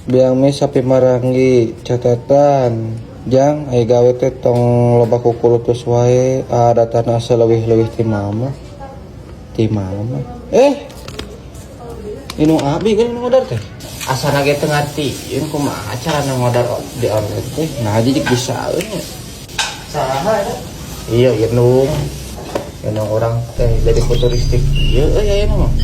Biang mi sapi maranggi catatan jang ai gawe teh tong loba kukulutus wae adatana asa leuwih-leuwih ti mama. Ti mama. Eh. Indung abi kan ngodar teh. Asana ge teu ngartieun kumaha carana ngodar di online teh. Nah jadi bisaeun nya. Saha eta? Iya indung. Indung urang teh jadi futuristik ieu euy ayeuna mah.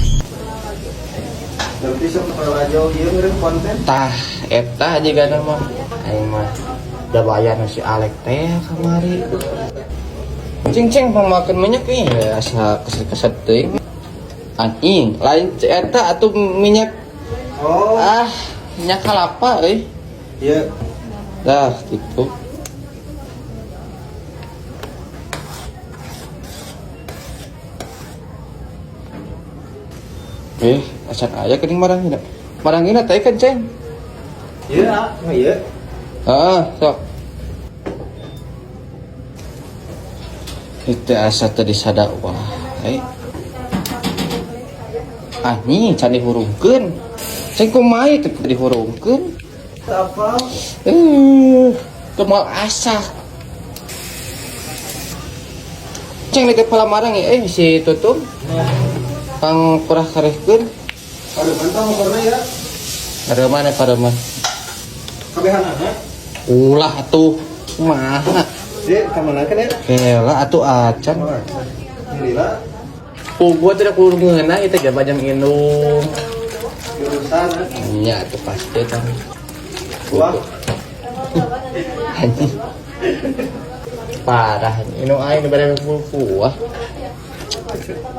Berarti sok lalajo ieu ngeureun konten. Tah eta jigana mah aing mah jabayan si Alek teh kamari. Cing-cing pamakeun minyak ih asa keset-keset teuing. Anjing, lain eta atuh minyak. Oh. Ah, minyak kalapa euy. Iya. Dah gitu. Eh, acan aya geuning marangina. Marangina teh kan, Ceng. Iya, ah, iya. Heeh, sok. Itu asa teu disada wae. Anjing can dihurungkeun. Ceng kumaha teu dihurungkeun? Apa? Eh, teu moal asak. Ceng di kepala marang ya, eh si Tutum. Pang kurah karehkeun. Aduh, mantap motorna ya. Ada mana pada mah? Kabehanana. Ulah atuh. Kumaha? Di kamana kan ya? Kela atuh acan. Lila Puguh teh kudu ngeunah ieu teh jaba jang indung. jurusan ya. Nya atuh pasti kan. Wah. Anjing. Parah indung aing dibere kuah.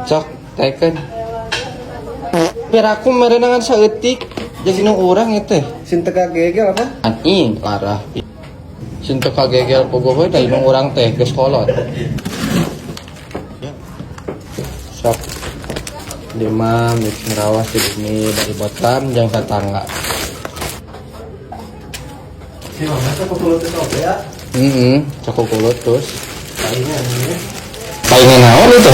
Cok, teken. Biar aku merenangan saeutik jeung indung urang ieu teh. Sin teka gegel apa? Anjing parah. Sin teu kagegel puguh we da indung urang teh geus kolot. Sok. Lima mix ngerawas di bumi dari botam jeung tetangga. Si mama teh kukulutus oge ya. Heeh, cok kukulutus. Palingan ya. Palingan naon itu?